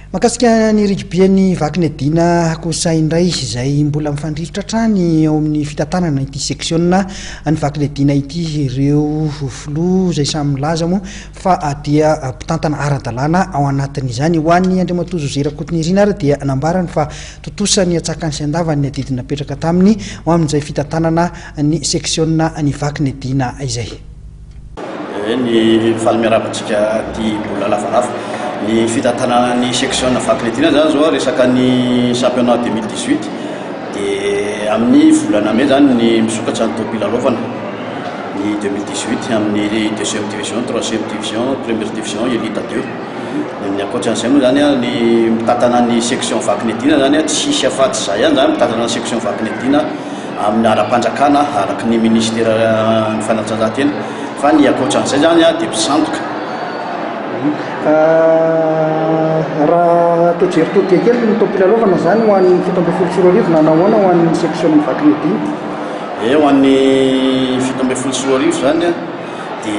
Mahakasika ny rugby-n'ny Vakiniadiana kosa indray izay mbola mifandrirotra hatrany ao amin'ny fitantanana ity seksiona ny Vakiniadiana ity ireo filoha izay samy milaza moa fa dia mpitantana ara-dalàna ao anatin'izany. Ho an'ny Andriamatoa José Rakotonirina ary dia nambarany fa tontosa ny antsakany sy andavany ny adidy napetraka taminy ho amin'izay fitantanana ny seksiona ny Vakiniadiana izay. Ny faly miarahaba antsika aty Bola lavalava. Ny fitantanana ny section Vakiniadiana zany zao resaka ny championnat 2018 dia amin'ny volana mey zany ny misokatra ny taom-pilalaovana ny 2018 amin'ny deuxième division, troisième division, première division, elite 2. Ny ankoatran'izay moa zany ny mitantana ny section Vakiniadiana zany tsisy afa-tsy izaho ihany zany mitantana ny section Vakiniadiana amin'ny ara-panjakana araka ny ministeran'ny fanatanjahantena fa ny ankoatran'izay zany dia mpisandoka. Raha atao jery todika kely ny taom-pilalaovana izany ho an'ny 2017 nanao ahoana ho an'ny section Vakiniadiana? Ee, ho an'ny 2017 zany dia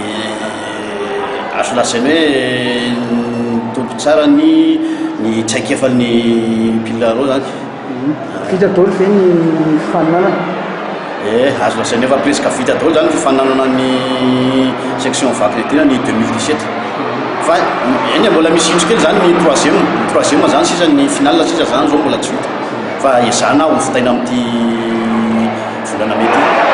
azo lazaina hoe nitombo tsara ny ny traikefan'ny mpilalao zany. Vita daholo ve ny fifaninanana? Eh, azo lazaina efa presque vita daholo zany ny fifaninanana ny section Vakiniadiana ny 2017. Fa eny e, mbola misy indro kely zany ny troisième, ny troisième zany sisa ny finale sisa zany zao mbola tsy vita. Fa ezahana ho vitaina amin'ity volana mey ity.